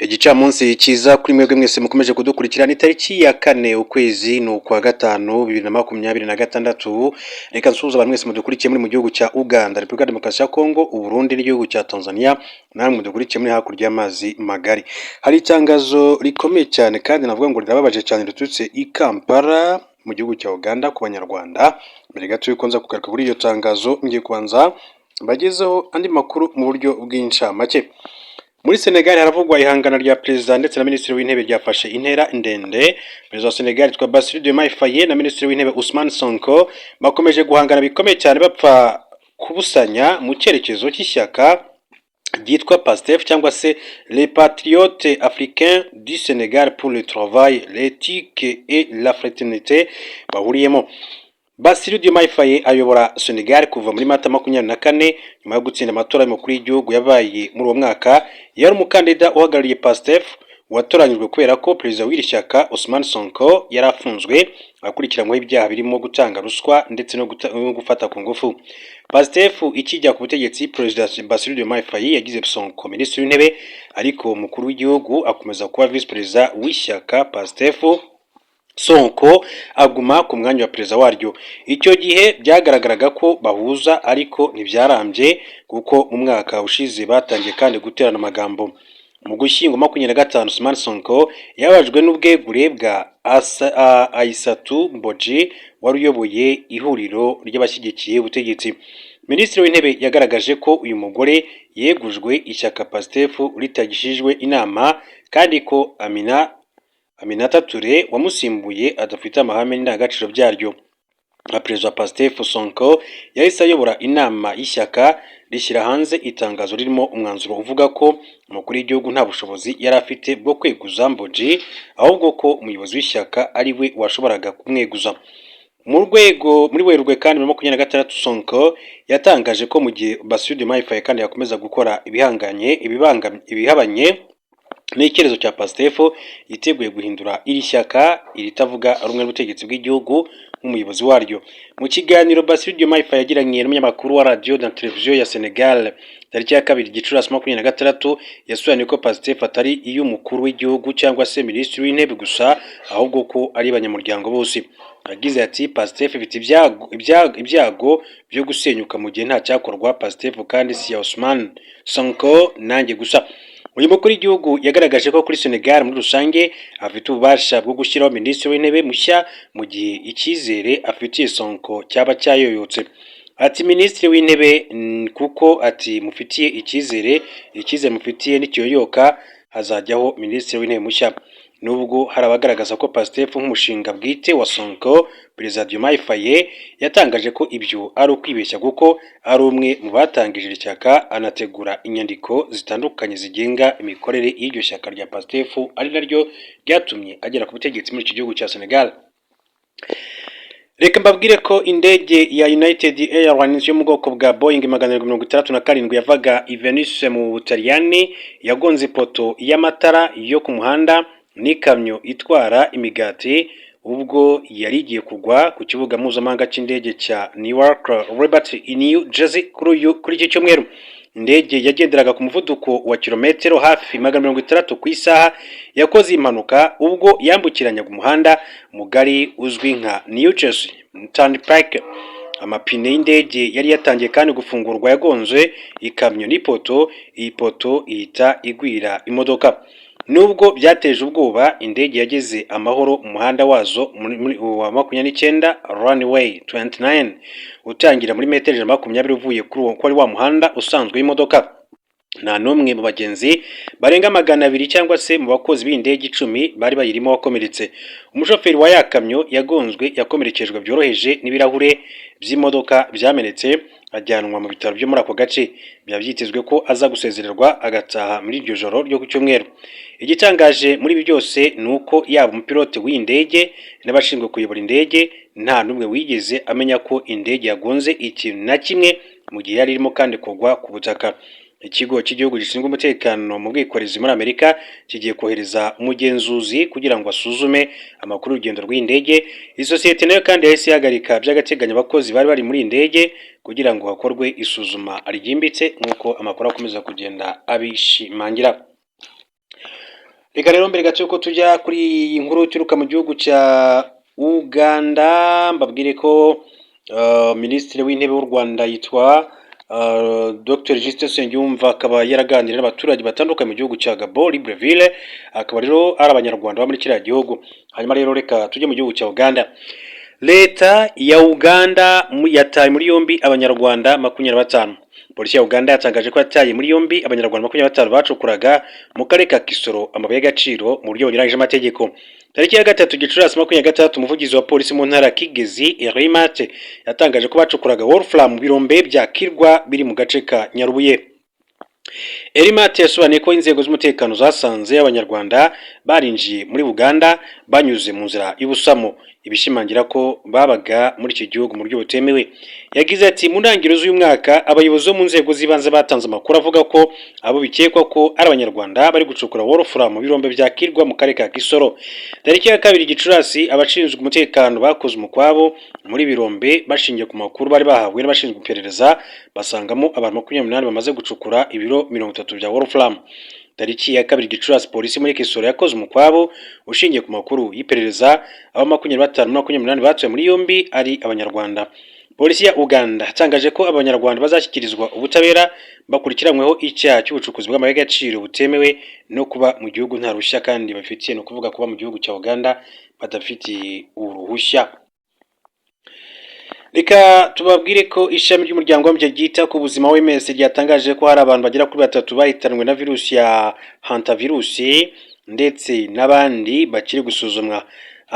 Igicamunsi cyiza kuri mwebwe mwese mukomeje kudukurikira. Ni tariki ya 4, ukwezi ni ukwa gatanu, 2026. Reka nsuhuze abantu mwese mudukurikiye muri mu gihugu cya Uganda, Repubulika ya Demokarasi ya Kongo, Uburundi n'igihugu cya Tanzania, namwe mudukurikiye muri hakurya y'amazi magari. Hari itangazo rikomeye cyane kandi navuga ngo rirababaje cyane, riturutse i Kampala mu gihugu cya Uganda ku Banyarwanda. Mbere gato yuko nza kugaruka kuri iryo tangazo, ngiye kubanza mbagezeho andi makuru mu buryo bw'incamake. Muri Senegal haravugwa ihangana rya perezida ndetse na minisitiri w'intebe ryafashe intera ndende. Perezida wa Senegal yitwa Bassirou Diomaye Faye na minisitiri w'intebe Ousmane Sonko bakomeje guhangana bikomeye cyane, bapfa kubusanya mu cyerekezo cy'ishyaka ryitwa PASTEF, cyangwa se Les Patriotes Africains du Sénégal pour le Travail, l'éthique et la Fraternité bahuriyemo. Bassirou Diomaye Faye ayobora Senegal kuva muri Mata 24, nyuma yo gutsinda amatora y'umukuru w'igihugu yabaye muri uwo mwaka. Yari umukandida uhagarariye PASTEF watoranyijwe kubera ko perezida w'iri shyaka Ousmane Sonko yari afunzwe akurikiranyweho ibyaha birimo gutanga ruswa ndetse no gufata ku ngufu. PASTEF ikijya ku butegetsi, Perezida Bassirou Diomaye Faye yagize Sonko minisitiri w'intebe, ariko umukuru w'igihugu akomeza kuba visi perezida w'ishyaka PASTEF, Sonko aguma ku mwanya wa perezida waryo. Icyo gihe byagaragaraga ko bahuza, ariko ntibyarambye kuko mu mwaka ushize batangiye kandi guterana amagambo. Mu Gushyingo 25, Ousmane Sonko yababajwe n'ubwegure bwa Aissatou Mbodj wari uyoboye ihuriro ry'abashyigikiye ubutegetsi. Minisitiri w'intebe yagaragaje ko uyu mugore yegujwe ishyaka PASTEF ritagishijwe inama, kandi ko Aminata Touré wamusimbuye adafite amahame n'indangagaciro byaryo. Nka perezida wa PASTEF, Sonko yahise ayobora inama y'ishyaka, rishyira hanze itangazo ririmo umwanzuro uvuga ko umukuru w'igihugu nta bushobozi yari afite bwo kweguza Mbodj, ahubwo ko umuyobozi w'ishyaka ari we washoboraga kumweguza. Mu rwego muri Werurwe kandi muri 26, Sonko yatangaje ko mu gihe Bassirou Diomaye Faye kandi yakomeza gukora ibihanganye ibihabanye n'icyerekezo cya PASTEF, yiteguye guhindura iri shyaka iritavuga rumwe n'ubutegetsi bw'igihugu nk'umuyobozi waryo. Mu kiganiro Bassirou Diomaye Faye yagiranye n'umunyamakuru wa radiyo na televiziyo ya Senegal tariki ya 2 Gicurasi 26, yasobanuye ko PASTEF atari iy'umukuru w'igihugu cyangwa se minisitiri w'intebe gusa, ahubwo ko ari abanyamuryango bose. Yagize ati: "PASTEF ifite ibyago byo gusenyuka mu gihe nta cyakorwa. PASTEF kandi si iya Ousmane Sonko nanjye gusa." Uyu mukuru w'igihugu yagaragaje ko kuri Senegal muri rusange afite ububasha bwo gushyiraho minisitiri w'intebe mushya mu gihe icyizere afitiye Sonko cyaba cyayoyotse. Ati: "Minisitiri w'intebe, kuko ati mufitiye icyizere, icyizere mufitiye nikiyoyoka hazajyaho minisitiri w'intebe mushya." Nubwo hari abagaragaza ko PASTEF nk'umushinga bwite wa Sonko, Perezida Diomaye Faye yatangaje ko ibyo ari ukwibeshya, kuko ari umwe mu batangije iri shyaka, anategura inyandiko zitandukanye zigenga imikorere y'iryo shyaka rya PASTEF, ari naryo ryatumye agera ku butegetsi muri iki gihugu cya Senegal. Reka mbabwire ko indege ya United Airlines yo mu bwoko bwa Boeing 767 yavaga i Venice mu Butaliyani yagonze ipoto y'amatara yo ku muhanda n'ikamyo itwara imigati ubwo yari igiye kugwa ku kibuga mpuzamahanga cy'indege cya Newark Liberty i New Jersey kuri iki cyumweru. Indege yagenderaga ku muvuduko wa kilometero hafi 600 ku isaha yakoze impanuka ubwo yambukiranyaga umuhanda mugari uzwi nka New Jersey Turnpike. Amapine y'indege yari yatangiye kandi gufungurwa yagonze ikamyo n'ipoto, iyi poto ihita igwira imodoka. Nubwo byateje ubwoba, indege yageze amahoro mu muhanda wazo wa 29, runway 29, utangira muri metero 120 uvuye kuri wa muhanda usanzwe w'imodoka. Nta n'umwe mu bagenzi barenga 200 cyangwa se mu bakozi b'indege 10 bari bayirimo wakomeretse. Umushoferi wa ya kamyo yagonzwe yakomerekejwe byoroheje n'ibirahure by'imodoka byamenetse, ajyanwa mu bitaro byo muri ako gace. Byaba byitezwe ko aza gusezererwa agataha muri iryo joro ryo ku cyumweru. Igitangaje muri ibi byose ni uko yaba umupilote w'iyi ndege n'abashinzwe kuyobora indege nta n'umwe wigeze amenya ko indege yagonze ikintu na kimwe mu gihe yari irimo kandi kugwa ku butaka. Ikigo cy'igihugu gishinzwe umutekano mu bwikorezi muri Amerika kigiye kohereza umugenzuzi kugira ngo asuzume amakuru y'urugendo rw'iyi ndege. Iyi sosiyete nayo kandi yahise ihagarika by'agateganyo abakozi bari bari muri iyi ndege kugira ngo hakorwe isuzuma ryimbitse, nk'uko amakuru akomeza kugenda abishimangira. Reka rero mbere gato yuko tujya kuri iyi nkuru ituruka mu gihugu cya Uganda, mbabwire ko Minisitiri w'Intebe w'u Rwanda yitwa Dr Justin Nsengiyumva, akaba yaraganiriye n'abaturage batandukanye mu gihugu cya Gabon, Libreville, akaba rero ari Abanyarwanda baba muri kiriya gihugu. Hanyuma rero reka tujye mu gihugu cya Uganda. Leta ya Uganda yataye muri yombi Abanyarwanda 25. Polisi ya Uganda yatangaje ko yataye muri yombi Abanyarwanda 25 bacukuraga mu karere ka Kisoro amabuye y'agaciro mu buryo bunyuranyije amategeko. Tariki ya 3 Gicurasi 26, umuvugizi wa polisi mu ntara ya Kigezi, Erimate, yatangaje ko bacukuraga wolfram mu birombe bya Kirwa biri mu gace ka Nyarubuye. Erimate yasobanuye ko inzego z'umutekano zasanze Abanyarwanda barinjiye muri Uganda banyuze mu nzira y'ubusamo, ibishimangira ko babaga muri icyo gihugu mu buryo butemewe. Yagize ati: "Mu ntangiriro z'uyu mwaka, abayobozi bo mu nzego z'ibanze batanze amakuru avuga ko abo bikekwa ko ari Abanyarwanda bari gucukura wolfram mu birombe bya Kirwa mu karere ka Kisoro. Tariki ya 2 Gicurasi, abashinzwe umutekano bakoze umukwabo muri birombe bashingiye ku makuru bari bahawe n'abashinzwe iperereza, basangamo abantu 28 bamaze gucukura ibiro 30 bya wolfram. Tariki ya 2 Gicurasi, polisi muri Kisoro yakoze umukwabo ushingiye ku makuru y'iperereza, aho 25 na 28 batawe muri yombi ari Abanyarwanda." Polisi ya Uganda yatangaje ko Abanyarwanda bazashyikirizwa ubutabera bakurikiranyweho icyaha cy'ubucukuzi bw'amabuye y'agaciro butemewe no kuba mu gihugu nta ruhushya kandi babifitiye, ni ukuvuga kuba mu gihugu cya Uganda badafitiye uruhushya. Reka tubabwire ko ishami ry'Umuryango w'Abibumbye ryita ku buzima, OMS, ryatangaje ko hari abantu bagera kuri batatu bahitanwe na virusi ya hantavirusi ndetse n'abandi bakiri gusuzumwa.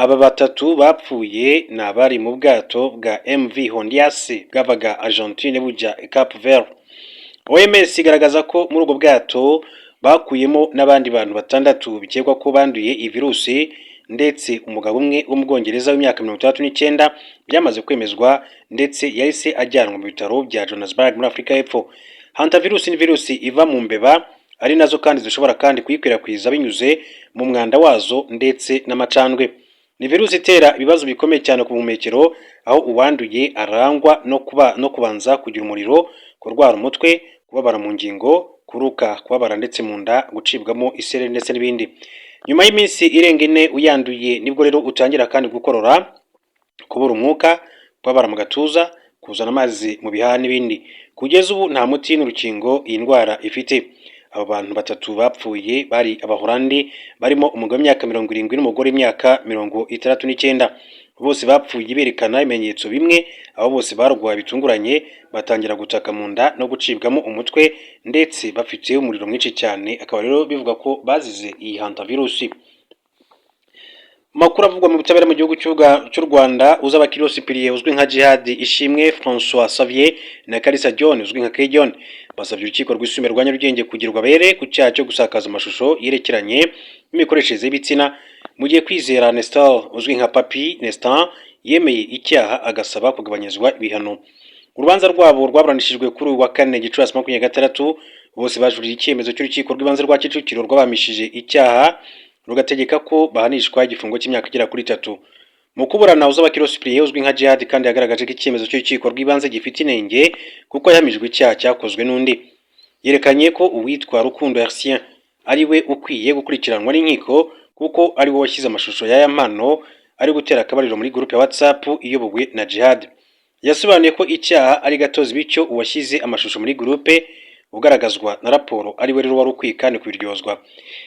Aba batatu bapfuye ni abari mu bwato bwa MV Hondias bwavaga Argentine bujya Cape Verde. OMS igaragaza ko muri ubwo bwato bakuyemo n'abandi bantu batandatu bikekwa ko banduye iyi virusi, ndetse umugabo umwe wo mu Bwongereza w'imyaka 69 byamaze kwemezwa, ndetse yahise ajyanwa mu bitaro bya Johannesburg muri Afurika y'Epfo. Hantavirusi ni virusi iva mu mbeba, ari nazo kandi zishobora kandi kuyikwirakwiza binyuze mu mwanda wazo ndetse n'amacandwe. Ni virusi itera ibibazo bikomeye cyane ku buhumekero, aho uwanduye arangwa no kubanza kugira umuriro, kurwara umutwe, kubabara mu ngingo, kuruka, kubabara ndetse mu nda, gucibwamo isereri ndetse n'ibindi. Nyuma y'iminsi irenga 4 uyanduye, nibwo rero utangira kandi gukorora, kubura umwuka, kubabara mu gatuza, kuzana amazi mu bihaha n'ibindi. Kugeza ubu nta muti n'urukingo iyi ndwara ifite. Abo bantu batatu bapfuye bari Abahorandi, barimo umugabo w'imyaka 70 n'umugore w'imyaka 69. Bose bapfuye berekana ibimenyetso bimwe, aho bose barwaye bitunguranye, batangira gutaka mu nda no gucibwamo umutwe, ndetse bafite umuriro mwinshi cyane, akaba rero bivuga ko bazize iyi hantavirusi. Makuru avugwa mu butabera mu gihugu cy'u Rwanda, Uzabakiriho Cyprien uzwi nka Djihad, Ishimwe François Xavier na Kalisa John uzwi nka K-John basabye Urukiko Rwisumbuye rwa Nyarugenge kugirwa abere ku cyaha cyo gusakaza amashusho yerekeranye n'imikoreshereze y'ibitsina, mu gihe Kwizera Nestor uzwi nka Papi Nestor yemeye icyaha agasaba kugabanyirizwa ibihano. Urubanza rwabo rwaburanishijwe kuri uyu wa kane Gicurasi 26. Bose bajurira icyemezo cy'Urukiko rw'Ibanze rwa Kicukiro rwabahamije icyaha, rugategeka ko bahanishwa igifungo cy'imyaka igera kuri 3. Mu kuburana, Uzabakiriho Cyprien uzwi nka Djihad kandi yagaragaje ko icyemezo cy'urukiko rw'ibanze gifite inenge kuko yahamijwe icyaha cyakozwe n'undi. Yerekanye ko uwitwa Rukundo Hercien ari we ukwiye gukurikiranwa n'inkiko, kuko ari we washyize amashusho y'aya mpano ari gutera akabariro muri groupe ya WhatsApp iyobowe na Djihad. Yasobanuye ko icyaha ari gatozi, bityo uwashyize amashusho muri groupe ugaragazwa na raporo ari we rero wari ukwiye kandi kubiryozwa.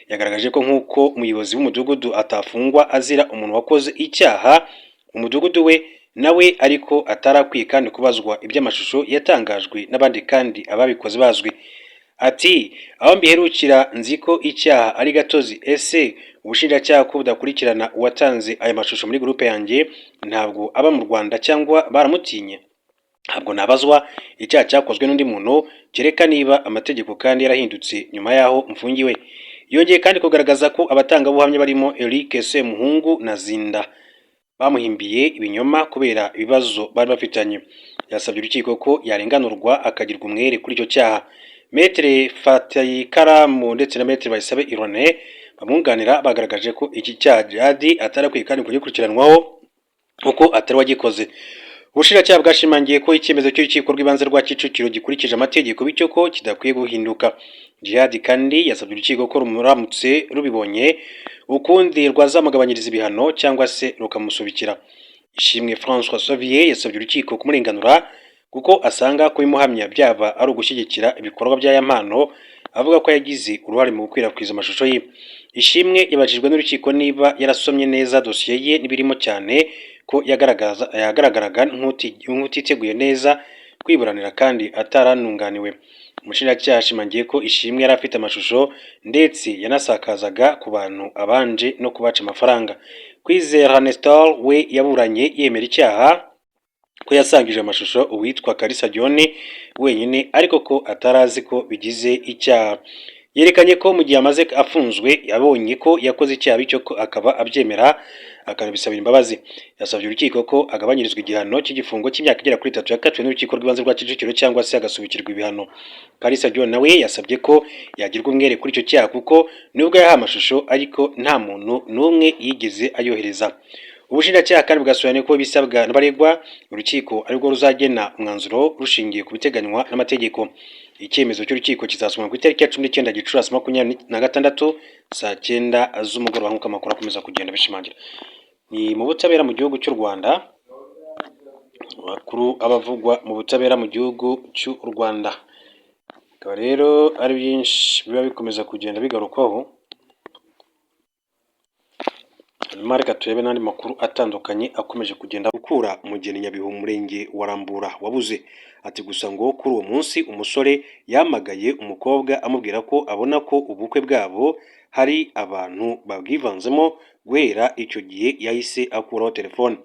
Yagaragaje ko nk'uko umuyobozi w'umudugudu atafungwa azira umuntu wakoze icyaha mu mudugudu we, nawe ariko atarakwiye kandi kubazwa iby'amashusho yatangajwe n'abandi kandi ababikoze bazwi. Ati: "Aho mbiherukira nzi ko icyaha ari gatozi. Ese ubushinjacyaha ko budakurikirana uwatanze aya mashusho muri groupe yanjye, ntabwo aba mu Rwanda cyangwa baramutinye? Ntabwo nabazwa icyaha cyakozwe n'undi muntu, kereka niba amategeko kandi yarahindutse nyuma y'aho mfungiwe." Yongeye kandi kugaragaza ko abatangabuhamya barimo Eric Semuhungu na Zinda bamuhimbiye ibinyoma kubera ibibazo bari bafitanye. Yasabye urukiko ko yarenganurwa akagirwa umwere kuri icyo cyaha. Maître Fatayikaramu ndetse na Maître Bayisabe Irone bamwunganira bagaragaje ko iki cyaha Djihad atarakwiye kandi kugikurikiranwaho kuko atari wagikoze. Ubushinjacyaha bwashimangiye ko icyemezo cy'Urukiko rw'Ibanze rwa Kicukiro gikurikije amategeko, bityo ko kidakwiye guhinduka. Djihad kandi yasabye urukiko ko ruramutse rubibonye ukundi rwazamugabanyiriza ibihano cyangwa se rukamusubikira. Ishimwe François Xavier yasabye urukiko kumurenganura kuko asanga kubimuhamya byaba ari ugushyigikira ibikorwa bya Yampano, avuga ko yagize uruhare mu gukwirakwiza amashusho ye. Ishimwe yabajijwe n'urukiko niba yarasomye neza dosiye ye n'ibirimo, cyane ko yagaragaraga nk'utiteguye neza kwiburanira kandi ataranunganiwe. Umushinjacyaha yashimangiye ko Ishimwe yari afite amashusho ndetse yanasakazaga ku bantu abanje no kubaca amafaranga. Kwizera Nestor we yaburanye yemera icyaha, ko yasangije amashusho uwitwa Kalisa John wenyine, ariko ko atarazi ko bigize icyaha. Yerekanye ko mu gihe amaze afunzwe yabonye ko yakoze icyaha, bityo ko akaba abyemera akanabisabira imbabazi. Yasabye urukiko ko agabanyirizwa igihano cy'igifungo cy'imyaka igera kuri 3 yakatiwe n'Urukiko rw'Ibanze rwa Kicukiro cyangwa se agasubikirwa ibihano. Kalisa John nawe yasabye ko yagirwa umwere kuri icyo cyaha, kuko nubwo yahawe amashusho ariko nta muntu n'umwe yigeze ayohereza. Ubushinjacyaha kandi bwasobanuye ko ibisabwa n'abaregwa urukiko arirwo ruzagena umwanzuro rushingiye ku biteganywa n'amategeko. Icyemezo cy'urukiko kizasomwa ku itariki ya 19 Gicurasi 26 saa 9 z'umugoroba, nk'uko amakuru akomeza kugenda bishimangira. Ni mu butabera mu gihugu cy'u Rwanda, amakuru aba avugwa mu butabera mu gihugu cy'u Rwanda. Bikaba rero ari byinshi biba bikomeza kugenda bigarukwaho. Hanyuma reka turebe n'andi makuru atandukanye akomeje kugenda gukura umugeni Nyabihu mu murenge wa Rambura wabuze. Ati gusa ngo kuri uwo munsi umusore yahamagaye umukobwa amubwira ko abona ko ubukwe bwabo hari abantu babwivanzemo. Guhera icyo gihe yahise akuraho telefone.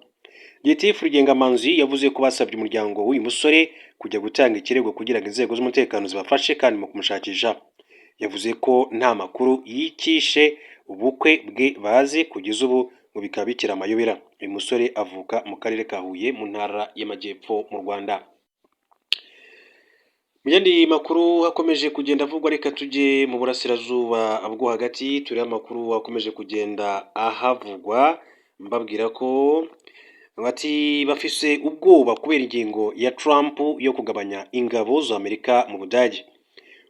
Gitifu Rugengamanzi yavuze ko basabye umuryango w'uyu musore kujya gutanga ikirego kugira ngo inzego z'umutekano zibafashe kandi mu kumushakisha. Yavuze ko nta makuru y'icyishe ubukwe bwe bazi kugeza ubu, ngo bikaba bikiri amayobera. Uyu musore avuka mu karere ka Huye mu Ntara y'Amajyepfo mu Rwanda. Mu yandi makuru akomeje kugenda avugwa, reka tujye mu burasirazuba bwo hagati turebe amakuru akomeje kugenda ahavugwa. Mbabwira ko bati bafise ubwoba kubera ingingo ya Trump yo kugabanya ingabo za Amerika mu Budage.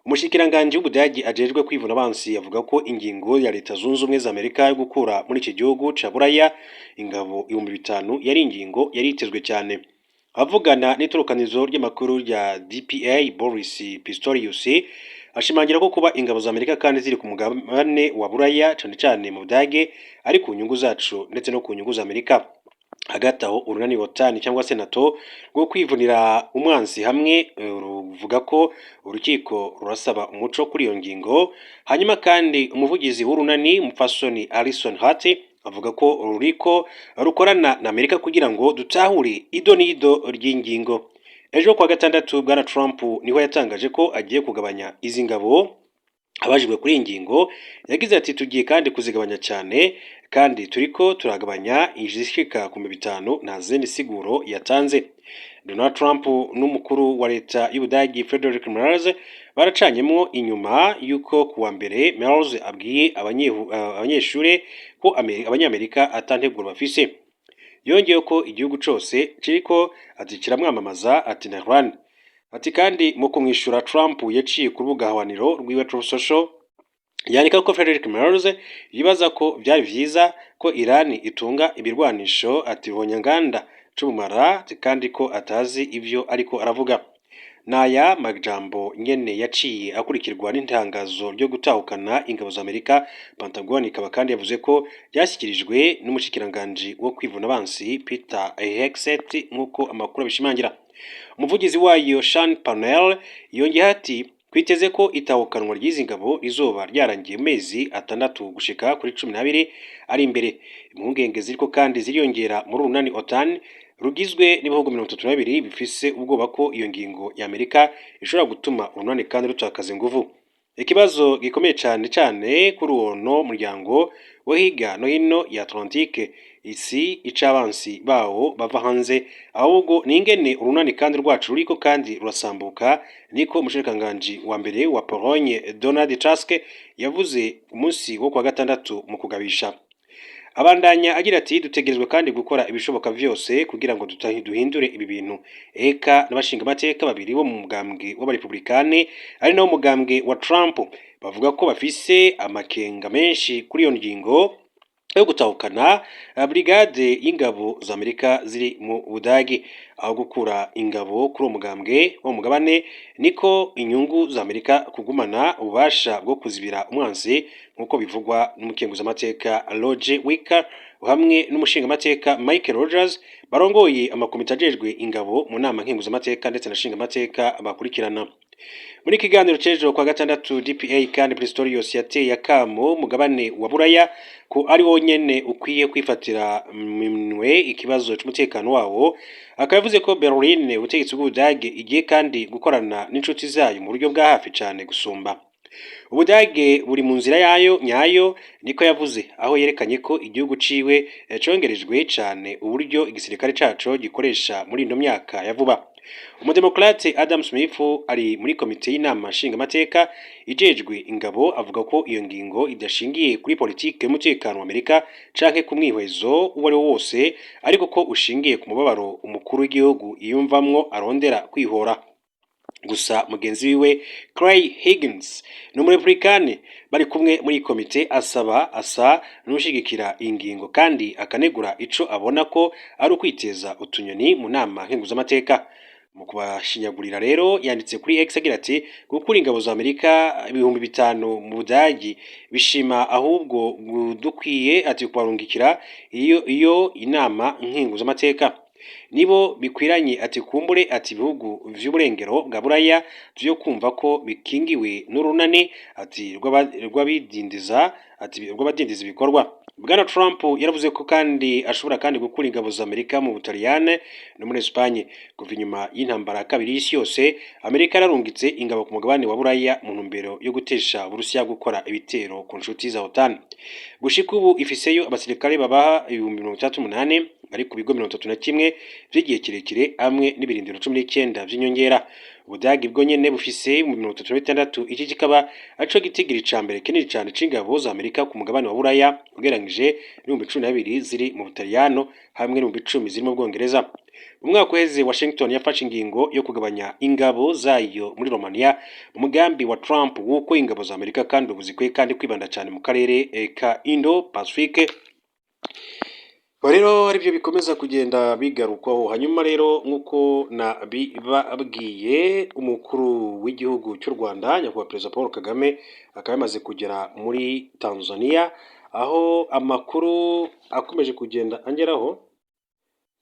Umushikiranganji w'Ubudagi ajejwe kwivuna abansi avuga ko ingingo ya Leta Zunze Ubumwe za Amerika yo gukura muri iki gihugu ca Buraya ingabo 5000 yari ingingo yari itezwe cyane. Avugana n'itororokanizo ry'amakuru rya DPA, Boris Pistorius ashimangira ko kuba ingabo za Amerika kandi ziri ku mugabane wa Buraya, cane cane mu Budage, ari ku nyungu zacu ndetse no ku nyungu za Amerika. Hagati aho, urunani OTAN cyangwa se NATO rwo kwivunira umwansi hamwe ruvuga ko urukiko rurasaba umuco kuri iyo ngingo. Hanyuma kandi umuvugizi w'urunani, Mupfasoni Alison Hart, avuga ko ruriko rukorana na Amerika kugira ngo dutahure ido n'ido ry'ingingo. Ejo kuwa gatandatu Bwana Trump niho yatangaje ko agiye kugabanya izi ngabo. Abajijwe kuri iyi ngingo yagize ati: "Tugiye kandi kuzigabanya cyane, kandi turiko turagabanya izishika ku 5000." Nta zindi siguro yatanze. Donald Trump n'umukuru wa leta y'Ubudagi Friedrich Merz baracanyemwo inyuma y'uko kuwa mbere Merz abwiye abanyeshure ko abanyamerika ata nteguro bafise. Yongeyeho ko igihugu cose kiriko ati kiramwamamaza, ati na Iran. Ati kandi mu kumwishura, Trump yaciye ku rubuga hwaniro rwiwe Truth Social yandika ko Friedrich Merz yibaza ko byari vyiza ko Iran itunga ibirwanisho ati ruhonyanganda c'ubumara, kandi ko atazi ivyo ariko aravuga. Naya majambo nyene yaciye akurikirwa n'itangazo ryo gutahukana ingabo za Amerika. Pentagon ikaba kandi yavuze ko ryashyikirijwe n'umushikiranganji wo kwivuna abansi Peter Hegseth, nk'uko amakuru abishimangira. Umuvugizi wayo Sean Parnell yongeyeho ati: "Twiteze ko itahukanwa ry'izi ngabo rizoba ryarangiye mu mezi 6 gushika kuri 12 ari imbere." Impungenge ziriko kandi ziriyongera muri urunani OTAN rugizwe n'ibihugu 32 bifise ubwoba ko iyo ngingo ya Amerika ishobora gutuma urunani kandi rutakaza inguvu. Ikibazo gikomeye cyane cyane kuri uwo muryango wo hirya no hino ya Atlantique isi icabansi bawo bava hanze, ahubwo ni ingene urunani kandi rwacu ruriko kandi rurasambuka, niko umushikiranganji wa mbere wa Pologne Donald Tusk yavuze ku munsi wo kwa gatandatu mu kugabisha. Abandanya agira ati: "Dutegerezwa kandi gukora ibishoboka vyose kugira ngo duhindure ibi bintu." Eka n'abashingamateka babiri bo mu mugambwe w'Abarepublikane, ari nawo mugambwe wa Trump, bavuga ko bafise amakenga menshi kuri iyo ngingo yo gutahukana brigade y'ingabo za Amerika ziri mu Budagi. Aho gukura ingabo kuri uwo mugambwe wo mugabane, niko inyungu za Amerika kugumana ububasha bwo kuzibira umwansi, nk'uko bivugwa n'umukenguzamateka Roger Wicker hamwe n'umushingamateka Mike Rogers, barongoye amakomite ajejwe ingabo mu nama nkenguzamateka ndetse na nshingamateka bakurikirana. Muri kiganiro c'ejo kwa gatandatu DPA kandi, Pistorius yateye akamo mugabane wa Buraya ko ari wo nyene ukwiye kwifatira minwe ikibazo c'umutekano wawo. Akaba yavuze ko Berlin, ubutegetsi bw'Ubudage, igiye kandi gukorana n'inshuti zayo mu buryo bwa hafi cane gusumba. Ubudage buri mu nzira yayo nyayo, niko yavuze, aho yerekanye ko igihugu ciwe congerejwe cane uburyo igisirikare caco gikoresha muri ino myaka ya vuba. Umudemokrate Adam Smith ari muri komite y'inama nshingamateka ijejwe ingabo avuga ko iyo ngingo idashingiye kuri politike y'umutekano wa Amerika canke ku mwihwezo uwo ari wo wose, ariko ko ushingiye ku mubabaro umukuru w'igihugu yiyumvamwo arondera kwihora. Gusa mugenzi wiwe Clay Higgins ni Umurepublikani bari kumwe muri komite, asaba asa n'ushigikira ingingo kandi akanegura ico abona ko ari ukwiteza utunyoni mu nama nkenguzamateka. Mu kubashinyagurira rero, yanditse kuri X agira ati: "Gukura ingabo za Amerika 5000 mu Budagi bishima, ahubwo dukwiye ati kubarungikira iyo inama nkenguzamateka nibo bikwiranye ati kumbure ati ibihugu vy'uburengero bwa Buraya vyo kumva ko bikingiwe n'urunani ati rw'abidindiza ati rw'abadindiza ibikorwa." Bwana Trump yaravuze ko kandi ashobora kandi gukura ingabo za Amerika mu Butaliyane no muri Espagne. Kuva inyuma y'intambara ya kabiri y'isi yose, Amerika yararungitse ingabo ku mugabane wa Buraya mu ntumbero yo gutesha Uburusiya gukora ibitero ku nshuti za OTAN. Gushika ubu ifiseyo abasirikare babaha 68,000 bari ku bigo 31 vy'igihe kirekire hamwe n'ibirindiro 19 vy'inyongera. Ubudagi bwo nyene bufise mu 36, iki kikaba arico gitigiri ca mbere kinini cane c'ingabo za Amerika ku mugabane wa Buraya, ugereranyije n'12,000 ziri mu Butaliyano hamwe n'10,000 ziri mu Bwongereza. Mu mwaka uheze, Washington yafashe ingingo yo kugabanya ingabo zayo muri Romania, mu mugambi wa Trump w'uko ingabo za Amerika kandi ubu zikwiye kandi kwibanda cyane mu karere ka Indo Pacifique. Rero aribyo bikomeza kugenda bigarukwaho. Hanyuma rero, nk'uko nabibabwiye, umukuru w'igihugu cy'u Rwanda, Nyakubahwa Perezida Paul Kagame, akaba yamaze kugera muri Tanzania, aho amakuru akomeje kugenda angeraho,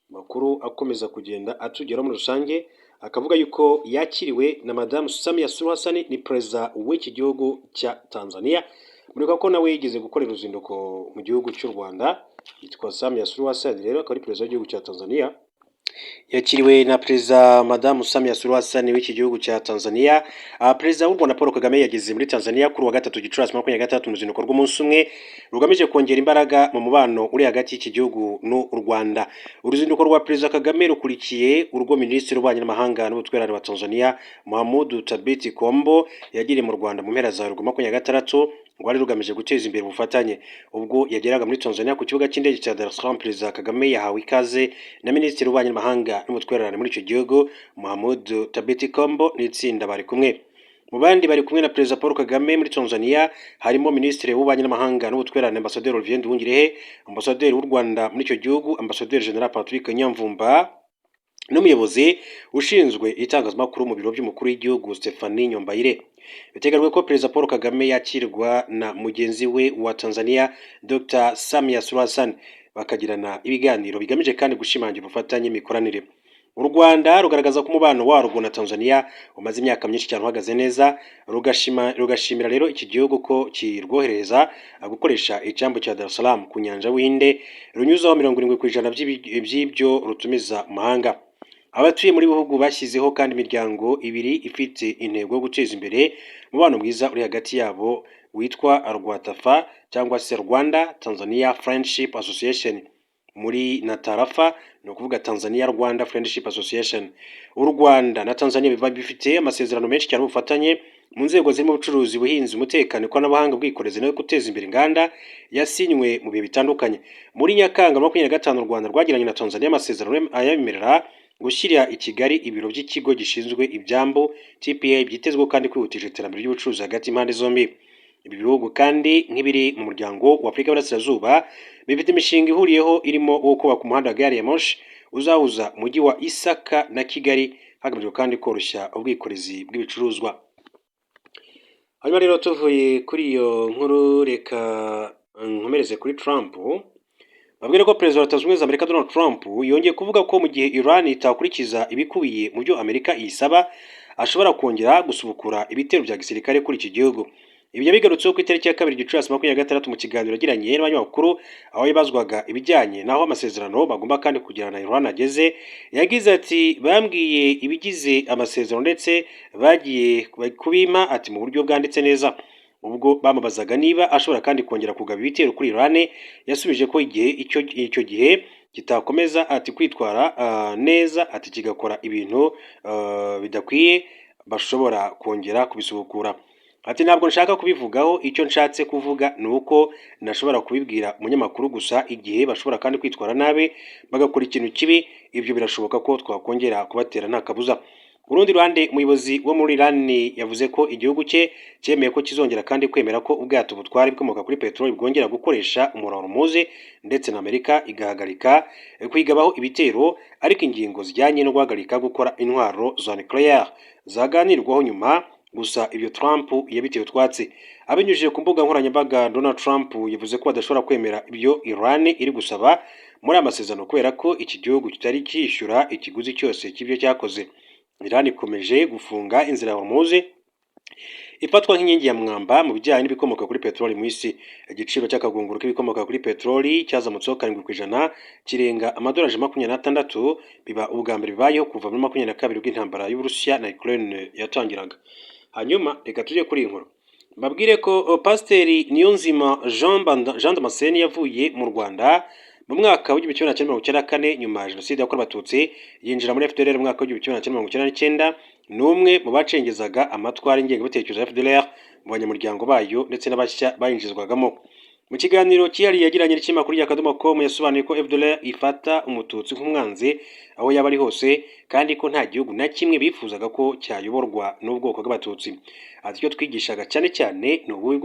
amakuru akomeza kugenda atugeraho muri rusange, akavuga yuko yakiriwe na Madamu Samia Suluhu Hassan, ni perezida w'iki gihugu cya Tanzania. Muribuka ko nawe yigeze gukorera uruzinduko mu gihugu cy'u Rwanda. Yitwa Samia Suluhu Hassan rero, akaba ari perezida w'igihugu cya Tanzania. Yakiriwe na Perezida Madamu Samia Suluhu Hassan w'iki gihugu cya Tanzania. Perezida w'u Rwanda Paul Kagame yageze muri Tanzania kuri wa gatatu Gicurasi 23, mu ruzinduko rw'umunsi umwe rugamije kongera imbaraga mu mubano uri hagati y'iki gihugu n'u Rwanda. Uruzinduko rwa Perezida Kagame rukurikiye urwo Minisitiri w'Ububanyi n'Amahanga n'Ubutwererane wa Tanzania, Mohamed Thabit Kombo, yagiriye mu Rwanda mu mpera za Werurwe 26, rwari rugamije guteza imbere ubufatanye. Ubwo yageraga muri Tanzania ku kibuga cy'indege cya Dar es Salaam, Perezida Kagame yahawe ikaze na Minisitiri w'Ububanyi n'Amahanga n'Ubutwererane muri icyo gihugu, Mohamed Thabit Kombo, n'itsinda bari kumwe. Mu bandi bari kumwe na Perezida Paul Kagame muri Tanzania harimo Minisitiri w'Ububanyi n'Amahanga n'Ubutwererane, Ambasaderi Olivier Nduhungirehe, Ambasaderi w'u Rwanda muri icyo gihugu, Ambasaderi General Patrick Nyamvumba, n'umuyobozi ushinzwe itangazamakuru mu biro by'umukuru w'igihugu, Stephanie Nyombayire. Biteganyijwe ko Perezida Paul Kagame yakirwa na mugenzi we wa Tanzania, Dr Samia Suluhu Hassan, bakagirana ibiganiro bigamije kandi gushimangira ubufatanye n'imikoranire. U Rwanda rugaragaza ko umubano warwo na Tanzania umaze imyaka myinshi cyane uhagaze neza, rugashimira rero iki gihugu ko kirwohereza gukoresha icyambu cya Dar es Salaam ku nyanja y'Ubuhinde, runyuzaho 70% by'ibyo rutumiza mu mahanga. Abatuye muri bihugu bashyizeho kandi imiryango ibiri ifite intego yo guteza imbere umubano mwiza uri hagati yabo, witwa Rwatafa cyangwa se Rwanda Tanzania Friendship Association muri na Tarafa, ni ukuvuga Tanzania Rwanda Friendship Association. U Rwanda na Tanzania biba bifite amasezerano menshi cyane y'ubufatanye. mu nzego zirimo ubucuruzi, ubuhinzi, umutekano, ikoranabuhanga, ubwikorezi no guteza imbere inganda yasinywe mu bihe bitandukanye. Muri Nyakanga 25, u Rwanda rwagiranye na Tanzania amasezerano ayemerera gushyira i Kigali ibiro by'ikigo gishinzwe ibyambu TPA, byitezweho kandi kwihutisha iterambere ry'ubucuruzi hagati y'impande zombi. Ibi bihugu kandi nk'ibiri mu muryango wa Afurika y'Iburasirazuba bifite imishinga ihuriyeho irimo uwo kubaka umuhanda wa gari ya moshi uzahuza umujyi wa Isaka na Kigali, hagamijwe kandi koroshya ubwikorezi bw'ibicuruzwa. Hanyuma rero tuvuye kuri iyo nkuru, reka nkomereze kuri Trump. Babwire ko Perezida wa Leta Zunze Ubumwe za Amerika Donald Trump yongeye kuvuga ko mu gihe Iran itakurikiza ibikubiye mu byo Amerika iyisaba, ashobora kongera gusubukura ibitero bya gisirikare kuri iki gihugu. Ibi yabigarutseho ku itariki ya 2 Gicurasi 26 mu kiganiro yagiranye n'abanyamakuru, aho yabazwaga ibijyanye n'aho amasezerano bagomba kandi kugirana na Iran ageze. Yagize ati: "Bambwiye ibigize amasezerano ndetse bagiye kubimpa," ati, "mu buryo bwanditse neza." Ubwo bamubazaga niba ashobora kandi kongera kugaba ibitero kuri Iran, yasubije ko igihe icyo gihe kitakomeza, ati, kwitwara neza, ati, kigakora ibintu bidakwiye, bashobora kongera kubisubukura. Ati: "Ntabwo nshaka kubivugaho. Icyo nshatse kuvuga ni uko ntashobora kubibwira umunyamakuru. Gusa igihe bashobora kandi kwitwara nabi, bagakora ikintu kibi, ibyo birashoboka ko twakongera kubatera nta kabuza." Ku rundi ruhande, umuyobozi wo muri Iran yavuze ko igihugu cye cyemeye ko kizongera kandi kwemera ko ubwato butwara ibikomoka kuri peteroli bwongera gukoresha umuhora wa Hormuz, ndetse na Amerika igahagarika kwigabaho ibitero, ariko ingingo zijyanye no guhagarika gukora intwaro za nucléaire zaganirwaho nyuma. Gusa ibyo Trump yabiteye utwatsi. Abinyujije ku mbuga nkoranyambaga, Donald Trump yavuze ko badashobora kwemera ibyo Iran iri gusaba muri aya masezerano kubera ko iki gihugu kitari cyishyura ikiguzi cyose cy'ibyo cyakoze. Iran ikomeje gufunga inzira ya Hormuz ifatwa nk'inkingi ya mwamba mu bijyanye n'ibikomoka kuri peteroli mu isi. Igiciro cy'akagunguru k'ibikomoka kuri peteroli cyazamutseho 7%, kirenga amadolari 26, biba ubwa mbere bibayeho kuva muri 22 ubwo intambara y'Uburusiya na Ukraine yatangiraga. Hanyuma reka tujye kuri iyi nkuru, mbabwire ko Pasiteri Niyonzima Jean Damascene yavuye mu Rwanda mu mwaka w'1994 nyuma ya Jenoside yakorewe Abatutsi, yinjira muri FDLR mu mwaka w'1999. Ni umwe mu bacengezaga amatwara ingengabitekerezo ya FDLR mu banyamuryango bayo ndetse n'abashya bayinjizwagamo. Mu kiganiro cyihariye yagiranye n'ikinyamakuru rya Akadomo com, yasobanuye ko FDLR ifata Umututsi nk'umwanzi aho yaba ari hose, kandi ko nta gihugu na kimwe bifuzaga ko cyayoborwa n'ubwoko bw'Abatutsi. Ati: "Icyo twigishaga cyane cyane ni ububi